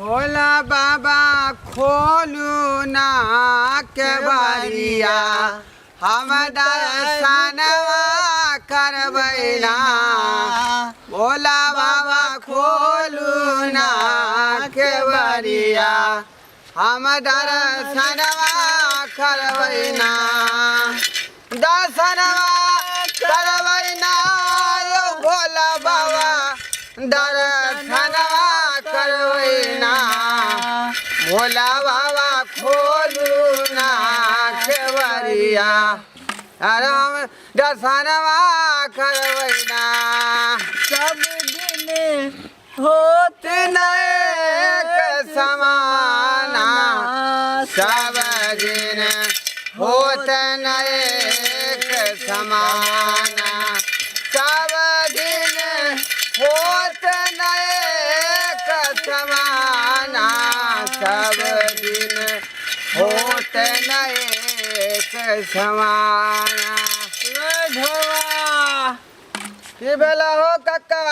भोला बाबा खोलू ना के बारिया, हम दर्शनवा करबै ना। भोला बाबा खोलू ना के बारिया, हम दर्शनवा करबै ना। दर्शनवा करबै ना यौ भोला बाबा, दर्शनवा करबै ना। भोला बाबा खोलू ना केवरिया, अरे हम दर्शनवा करबै ना। सब दिन होत एक समाना, सब दिन होत एक समाना, सब दिन होत एक समाना, सब दिन होत एक समाना। रे ढोवा, की भेला हो कक्का?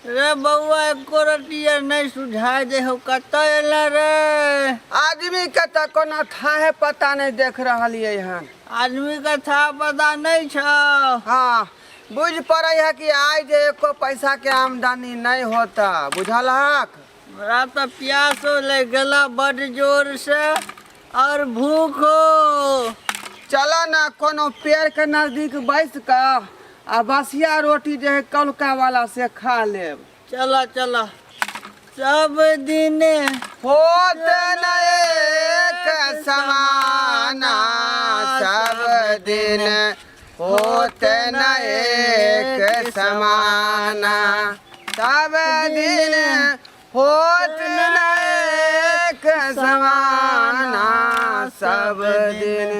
रे बौआ, एको रतिया नहि सुझाय दे हो, कतऽ एला रे? आदमी के तऽ कोनो थाहे पता नहि देख रहलियै हन। आदमी के था पता नहि छौ? हाँ, बुझि पड़ै है कि आइ जे एको पैसा के आमदनी नहि होता, बुझल हक? हमरा तऽ प्यासो लागि गेला बड जोर से और भूख हो। चल ना, कोनो पेड़ के नजदीक बैस कऽ आ बसिया रोटी जे है कौलका वाला से खा लेब। चल चल, सब दिन होत न एक समाना, सब दिन होत न एक समाना, सब दिन होत न एक समाना, सब दिन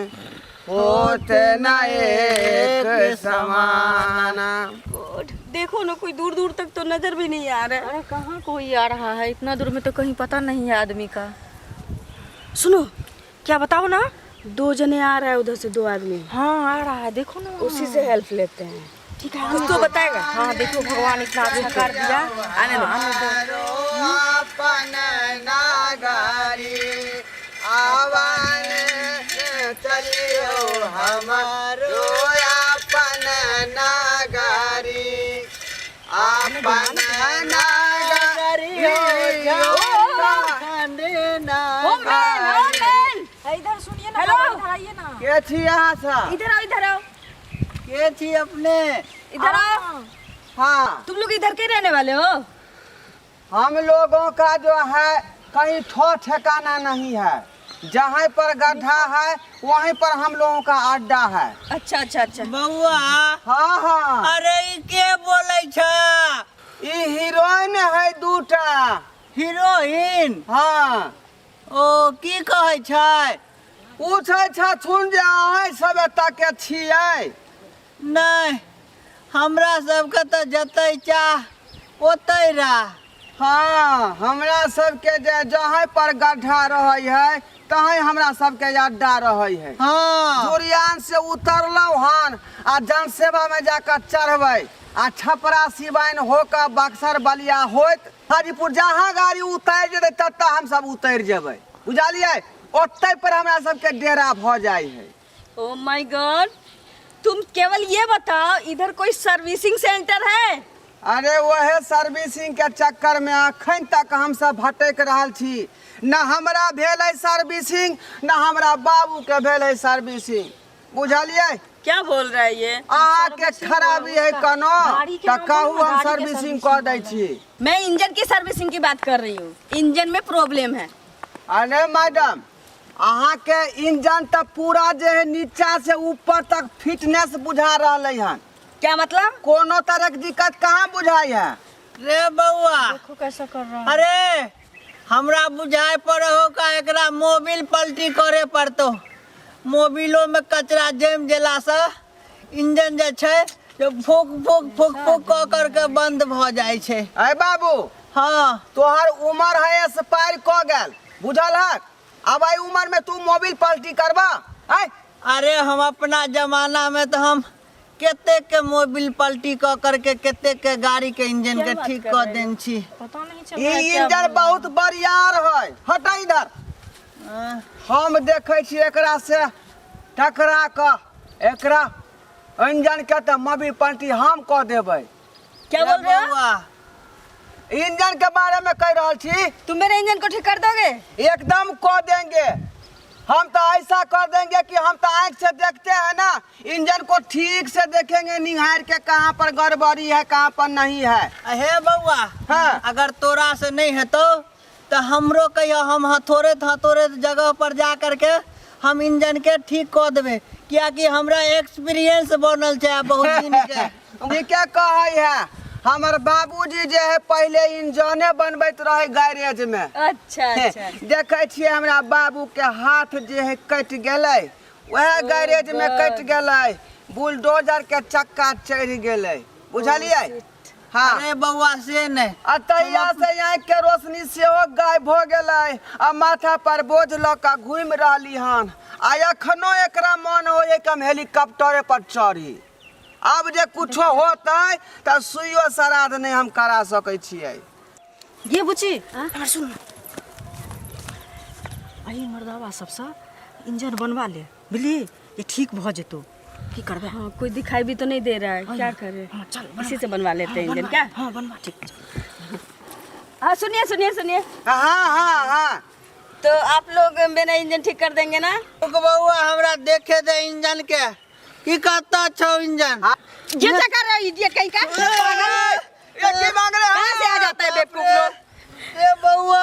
होत न एक समाना। गुड। देखो ना, कोई दूर दूर तक तो नजर भी नहीं आ रहा है। अरे कहाँ कोई आ रहा है, इतना दूर में तो कहीं पता नहीं है आदमी का। सुनो। क्या बताओ ना? दो जने आ रहा है उधर से, दो आदमी। हाँ आ रहा है, देखो ना। उसी से हेल्प लेते हैं। ठीक है, कुछ तो बताएगा। हाँ देखो, भगवान इतना अच्छा कर दिया। आने दो। आने दो। अपन नागरी आवन चलियो, हमारो अपन नागरी, अपन नागरी। ओ मैन, ओ मैन, इधर सुनिए ना। हेलो। बाबा, इधर आइए ना। के छी अहाँ सब? इधर आओ, इधर आओ। के छी अपने? इधर आओ। हाँ। तुम लोग इधर के रहने वाले हो? हम लोगों का जो है कहीं ठो ठिकाना नहीं है, जहाँ पर गड्ढा है वहीं पर हम लोगों का अड्डा है। अच्छा अच्छा अच्छा। बौआ। हाँ हाँ। अरे ई के बोलै छ? ई हीरोइन है दूटा। हीरोइन? हाँ। ओ की कहै छै? पूछै छथुन जे अहाँ सब एतऽ के छियै? नहि, हमरा सबके तऽ जतै चाह ओतै राह। हाँ, हमरा सबके जे जहाँ पर गड्ढा रहै है तहें हमरा सबके अड्डा रहै है। हाँ। जुरियान से उतरलहुँ हन आ जनसेवा में जाकर चढ़बै आ छपरा सिवान होकर बक्सर बलिया होइत हाजीपुर, जहाँ गाड़ी उतरि जेतै ततऽ हमसब उतरि जेबै, बुझलियै? ओतै पर हमरा सबके डेरा भऽ जाइ है। ओ my God, तुम केवल ये बताओ, इधर कोई सर्विसिंग सेंटर है? अरे वहे सर्विसिंग के चक्कर में अखन तक हमसब भटक रहल छी। न हमरा भेल है सर्विसिंग, न हमरा बाबू के भेल है सर्विसिंग, बुझलियै? क्या बोल रहा है ये? अहाँके खराबी है कोनो गाड़ी के तऽ नाम कहू, बोलू ना, हम गाड़ी के सर्विसिंग कऽ दै छी। मैं इंजन की सर्विसिंग की बात कर रही हूँ, इंजन में प्रॉब्लम है। अरे मैडम, अहाँके इंजन तऽ पूरा जे है नीचा से ऊपर तक फिटनेस बुझा रहलै हन। क्या मतलब? कोनो तरह के दिक्कत कहाँ बुझाइ है। रे बौआ। देखो कैसा कर रहा है। अरे हमरा बुझाय पड़े हो का एकरा मोबिल पलटी करे पड़तो। मोबिलो में कचरा जमि गेला से इंजन जे छै से फूक फूक फूक फूक कऽ करके बंद भऽ जाइ छै। अरे बाबू। हाँ। तोहर उमर है एक्सपायर कऽ गेल, बुझल हक? अब आई उमर में तू मोबिल पलटी करबा? आय। अरे हम अपना जमाना में तो हम कते के मोबिल पलटी कऽ करके कते के गाड़ी के इंजन क्या के बात ठीक कर कऽ रहे देन छी। पता नहीं चल ई रहा है क्या इंजन बोल रहे बहुत बरियार है, हटा इधर। हाँ, हम देखै छी एकरा से टकरा कऽ एकरा इंजन के तऽ मबी पलटी हम कऽ देबै। क्या बोल रहे हो? बौआ इंजन के बारे में कह रहल छी। तुम मेरे इंजन को ठीक कर दोगे? एकदम कऽ देंगे हम, तो ऐसा कर देंगे कि हम तो आंख से देखते हैं ना, इंजन को ठीक से देखेंगे निहार के, कहाँ पर गड़बड़ी है कहाँ पर नहीं है। हे बौआ, हाँ। अगर तोरा से नहीं हेतौ तो हमरो कहियो, हम हथोड़े हथोड़े जगह पर जा करके हम इंजन के ठीक कऽ देबै, कियाकि हमरा एक्सपीरियंस बनल छै बहुत दिन के। ठीके कहै है, हमर बाबूजी जे है पहिले इंजने बनबैत रहे गैरेज में। अच्छा अच्छा। देखै छियै हमरा बाबू के हाथ जे है कटि गेलै, वएह गैरेज में कटि गेलै, बुलडोजर के चक्का चढ़ि गेलै, बुझलियै? हाँ। अरे बौआ से नहि, आ तहिया से आँखि के रोशनी सेहो गायब भऽ गेलै आ माथा पर बोझ लऽ कऽ घूमि रहली हन, आ एखनो एकरा मन होइए कि हम हेलीकॉप्टरे पर चढ़ी। आब जे कुछो होतै तऽ सुइयो श्राद्ध नहि हम करा सकै छियै। ये बुची, हमर सुन, अही मर्दावा सबसँ इंजन बनवा ले, बुझली? ये ठीक भऽ जेतौ। की करबै? हाँ, कोई दिखाई भी तो नहीं दे रहा है, क्या करे? हाँ चल, इसी से बनवा लेते हैं हाँ, इंजन। बनवा, क्या? हाँ बनवा, ठीक। हाँ सुनिए सुनिए सुनिए। हाँ हाँ हाँ। तो आप लोग मेरा इंजन ठीक कर देंगे ना? रुक बौआ, हमरा देखे दे इंजन के, की कतऽ छौ इंजन? ये क्या कर रहा है इडियट कहीं का, पागल। ये की मांग रहे हैं? कहाँ से आ जाता है बेवकूफ लोग? ए बौआ,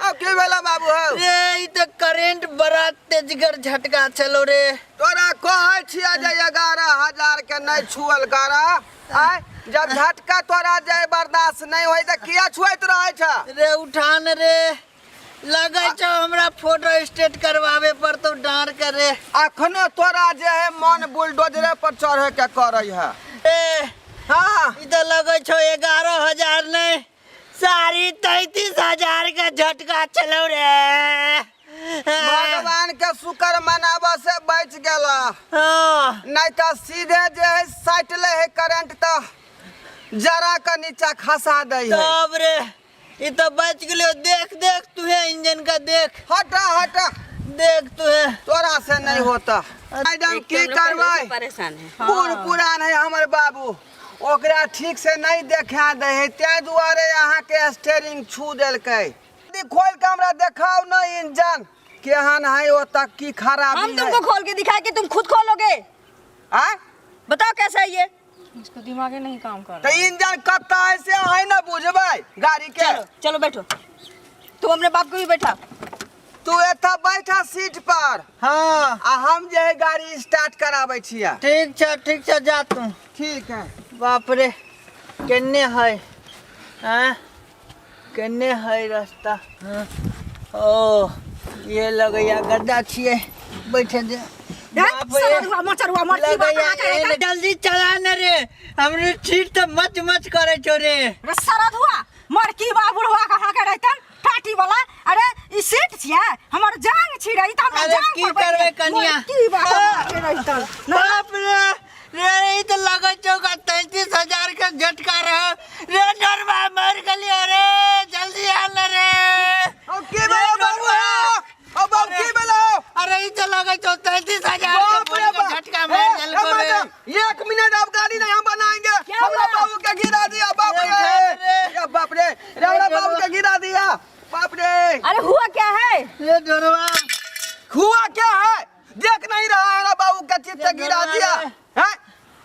अब की भेला बाबू हौ? रे ई तऽ करेंट बड़ा तेजगर झटका छलो रे। तोरा कहै छियै जे 11,000 के नहि छुअल कर, आय जब झटका तोरा जे बर्दाश्त नहि होइ तऽ किया छुअैत रहै छ? रे उठान रे, लगै छौ हमरा फोटो स्टेट करवावे पड़तौ डाँड़ के रे। अखनो तोरा जे है मन बुलडोजरे पर चढ़े के करै है। ए हाँ, ई तऽ लगै छौ 11,000 नहि 33,500 के झटका छलौ रे। भगवान के शुक्र मनाबऽ से बचि गेल। हाँ। नहीं तऽ सीधे जे है साटि ले है करंट तऽ जरा के नीचा खसा दै है। तब रे ई तऽ बचि गेलियो। देख देख तुहे इंजन का देख। हटा हटा, देख तुहे। तोरा से नहीं होता मैडम। एक तो की हम लोग पहले करबै? से परेशान है। बूढ़ पुरान है हमर बाबू, ओकरा ठीक से नहीं देखा दे है, ताहि दुआरे अहाँके स्टेरिंग छू देलकै। खोल के हमरा देखाउ न इंजन केहन है, ओतऽ की खराबी हम है। तुमको खोल के दिखाए कि तुम खुद खोलोगे? आँय? बताओ कैसा है ये? इसको दिमागे नहीं काम कर रहा। तऽ इंजन कतऽ है से अहीं ने बुझबै गाड़ी के। चलो चलो बैठो, तुम अपने बाप को भी बैठा। तू एतऽ बैठा सीट पर। हाँ। आ हम जे है गाड़ी स्टार्ट कराबै छियै। ठीक छै ठीक छै, जा तू। ठीक है। बाप रे, केने है? आँय, केने है रास्ता? हाँ। ओ ये लगैया गड्ढा छियै, बैठे दे। बाप रे, मचरुआ मरकी बा लगैया एहन। जल्दी चला न रे, हमरे सीट तऽ मच मच करै छौ रे। सरधुआ मरकी बा बुढ़वा कहाँ के रहतन टाटी वाला। अरे ई सीट छियै, हमर जांग छी रे, ई तऽ हमरा अरे जांग की पर बैठ करबै गेल। कनिया? मरकी बा कहाँ के रहतन? बाप रे रे, ई तऽ लगै छौ 33,000 के झटका रह रे। डरबा मर गेलियो रे, जल्दी आ न रे। ओ की भेलो बाबू हौ? ओ बाबू की भेलो? अरे ई तऽ लगै छौ 33,000 के बाप रे बोल के बाप। झटका मार ए, देलको ए, रे। मैडम, एक मिनट, अब गाड़ी नहीं हम बनाएंगे। क्या हमरा हुआ? बाबू के गिरा दिया, बाप रे, रे। रे। ए, बाप रे रे, हमरा बाबू के गिरा दिया, बाप रे। अरे हुआ क्या है? रे डरबा, हुआ क्या है? देख नहीं रहा है हमरा बाबू के चित्त रे गिरा डरबा दिया रे। हैं?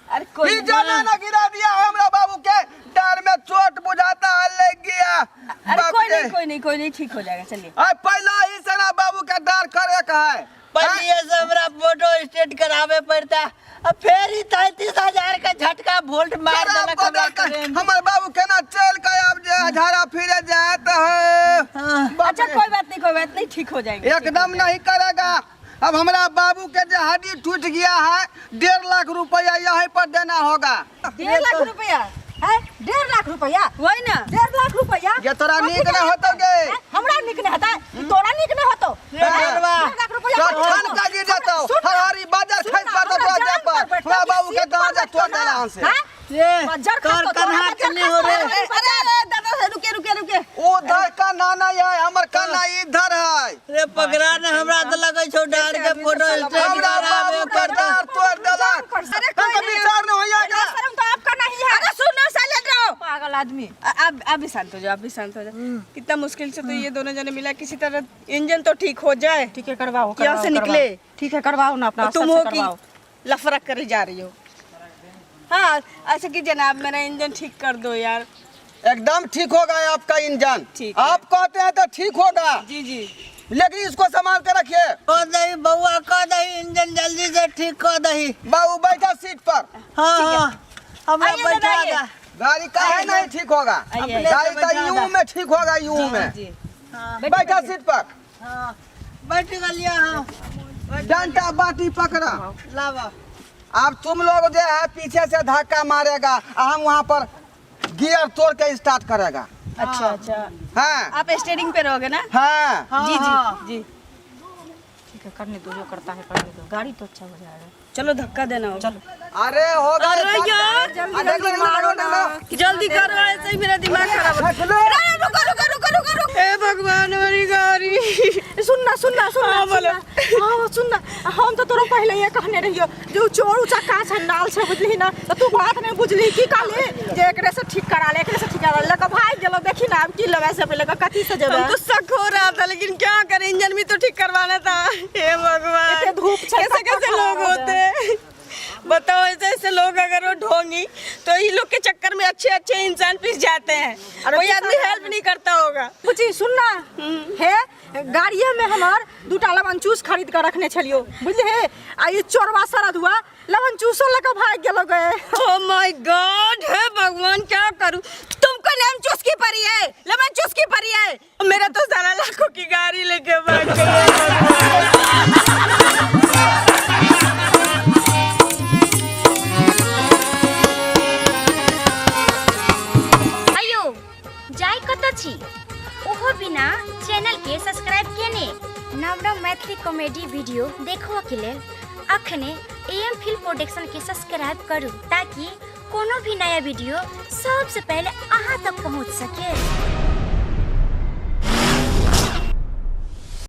अरे कोई ई जाना ना गिरा दिया है हमरा बाबू के, डर में चोट बुझाता है लग गया। अरे बाप कोई रे। नहीं कोई नहीं कोई नहीं, ठीक हो जाएगा, चलिए। अरे पहला ही से ना बाबू के डर करे का है। पहले से हमरा फोटो स्टेट करावे पड़ता, आ फेर ई 33,000 के झटका वोल्ट मार खराब देलक कऽ हमरा देलकै। करेंट। हमर बाबू केना चल के आब जे झाड़ा फिरे जात है। हाँ। बाप अच्छा रे। कोई बात नहीं कोई बात नहीं, ठीक हो जाएंगे। एकदम नहीं करेगा। अब हमरा बाबू के जो हड्डी टूट गया है, 1.5 लाख रुपया यहीं पर देना होगा। 1.5 लाख रुपया? है 1.5 लाख रुपया? वही ना, 1.5 लाख रुपया। ये तोरा कथी नीक के नहि होतौ गे। हैं? हमरा नीक नहि हेतै? तोरा नीक नहि होतौ? रे डरबा। 1.5 लाख रुपया तो कथी ठन के? का गिर जेतौ, सुन ना, हरहरी बाजार सुन खसि ना, पड़तौ हमरा तोरा देह जान पर पर। बैठतौ। हमरा बाबू के सीट पर दरवाजा बैठतो तोड़ ना, देला हन से। हाँ? रे बज्जर तोर खसतो, तोरा कन्हा बज्जर के नहीं हो खसतो, रे अरे अरे दादा रुके रुके रुके उधर का नाना है, हमर काना इधर है। रे पकड़ा ने, हमरा तऽ लगै छौ डार के फोटो स्टेट हमरा बाबू के डार तोड़ देलक। अरे तनका कोई नहीं। विचार न होइया इतना शर्म तो आपका नहीं है। अरे सुनो, साइलेंट रहो। पागल आदमी। अब अब भी शांत हो जाओ, अब भी शांत हो जाओ। कितना मुश्किल से तो ये दोनों जने मिला, किसी तरह इंजन तो ठीक हो जाए। ठीक है, करवाओ। यहाँ करवाओ, से निकले। करवाओ। ठीक है, करवाओ ना अपना और तुम अफसर हो से कि करवाओ। लफड़ा कर जा रही हो। हाँ ऐसे कि जनाब मेरा इंजन ठीक कर दो यार। एकदम ठीक होगा आपका इंजन। ठीक है। आप कहते हैं तो ठीक होगा। जी जी। लेकिन इसको संभाल के रखिए। कह दही बउआ, कह दही इंजन जल्दी से ठीक कह दही। बाबू बैठा सीट पर। हाँ हाँ, हमरा आइए दादा, बैठा आइए। दा। गाड़ी काहे नहीं ठीक होगा? आइए। गाड़ी तो बैठा यूं दा। में ठीक होगा, यूं में। जी। हाँ बैठा सीट पर। हाँ, बैठ गेलियै। हाँ, डंडा बाटी पकड़ा। लावा। अब तुम लोग जो है पीछे से धक्का मारेगा, आ हम वहाँ पर गियर तोड़ के स्टार्ट करेगा। अच्छा अच्छा। हाँ। आप स्टेयरिंग पे रहोगे ना? हाँ। हाँ, जी हाँ। जी जी। ठीक है, करने दो, जो करता है करने दो, गाड़ी तो अच्छा हो जाएगा। चलो धक्का देना होगा। चलो। अरे होगा। अरे यार, जल्दी मारो ना। जल्दी करो, ऐसे ही मेरा दिमाग खराब हो। रख लो। अरे रुको रुको रुको रुको रुको, हे भगवान मेरी गाड़ी। सुनना सुनना सुनना। हाँ, बोलो। सुनना। हाँ सुनना, हम तो तोरा पहले ये कहने रहियो जे उ चोर उचक्का छै, नाल छै, बुझली ना? तऽ तू बात नहीं बुझली। की कहली जे एकरे से ठीक करा ले, एकरे से ठीक करा ले, लऽ कऽ भागि गेलो। देखी ना, आब की लेबै से पहिले कथी से जेबै? हम तो शक हो रहा था, लेकिन क्या करें, इंजन भी तो ठीक करवाना था। हे भगवान, इतने धूप छै, कैसे सबका कैसे खराब लोग हो होते हैं बताओ। ऐसे ऐसे लोग अगर वो ढोंगी तो ये लोग के चक्कर में अच्छे अच्छे इंसान पिस जाते हैं। अरे कोई पिसा आदमी हेल्प नहीं करता होगा। बुची सुनना, हे गाड़िए में हमर दूटा लवन चूस खरीद के रखने छलियो, बुझलिहे? आ ई चोरवा सरदुआ लवन चूसो लऽ कऽ भागि गेलो गे। ओ my God, हे भगवान, क्या करूं? तुमको लेमन चूस की परी है, लेमन चूस की परी है। मेरा तो सारा लाखों की गाड़ी लेके भाग गया। अयो जाय कतऽ छी ओहो बिना चैनल के सब्सक्राइब केने? नव नव मैथिली कॉमेडी वीडियो देखबऽ के लेल अखने एम फिल्म प्रोडक्शन के सब्सक्राइब करू ताकि कोनो भी नया वीडियो सबसे पहले अहाँ तक पहुँच सके।